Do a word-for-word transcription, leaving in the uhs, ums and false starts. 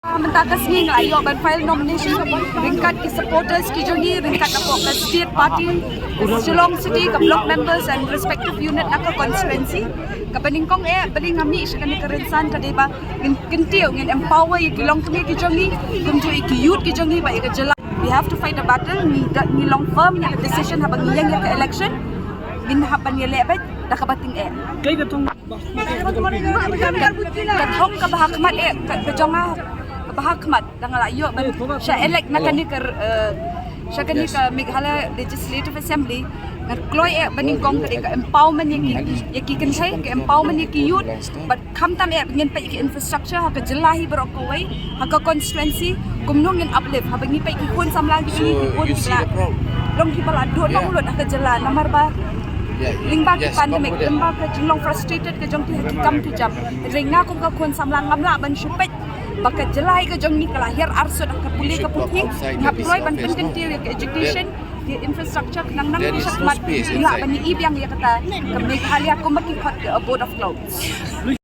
Mynta ka sngi nga la ïoh ban file nomination ryngkat ki supporters ki jong ngi, ryngkat na ka state party, Shillong City, ka block members and respective unit na ka constituency. Kaba nyngkong eh, ba nga mih sha kane ka rynsan ka dei ba ngin kyntiew, ngin empower ïa ki longkmie ki jong ngi, kumjuh ïa ki youth ki jong ngi bad ïa ka jylla. We have to fight the battle. Ngi da, ngi long firm ïa ka decision haba ngi ïeng ïa ka election. Ngin hap ban ïaleh beit da kaba tyngeh. Ka thong kaba ha khmat eh, ka, ka jong nga kaba ha khmat, da nga la ïoh ban sha elect na kane ka, eh, sha kane ka Meghalaya Legislative Assembly. Nga kloi eh ba nyngkong ka dei ka empowerment ïa ki, ïa ki kynthei, ka empowerment ïa ki youth, bad khamtam eh ngin peit ïa ki infrastructure ha ka jylla hi baroh kawei, ha ka constituency, kumno ngin uplift, haba ngi peit ki khun samla ki jong ngi, ki khun ki la long kiba la duh nonglut ha ka jylla namar ba lyngba ki pandemic, lyngba ka jinglong frustrated ka jong ki ha ki kam ki jam. Hynrei nga kum ka khun samla ngam lah ban shu peit ba ka jylla hi ka jong ngi ka la hiar arsut ha ka pule ka puthi. Nga kloi ban pynkyntiew ïa ka education, ïa infrastructure, khnang nang shakhmat ngi lah ban ïohi biang ïa kata ka Meghalaya kumba ki khot ka abode of clouds.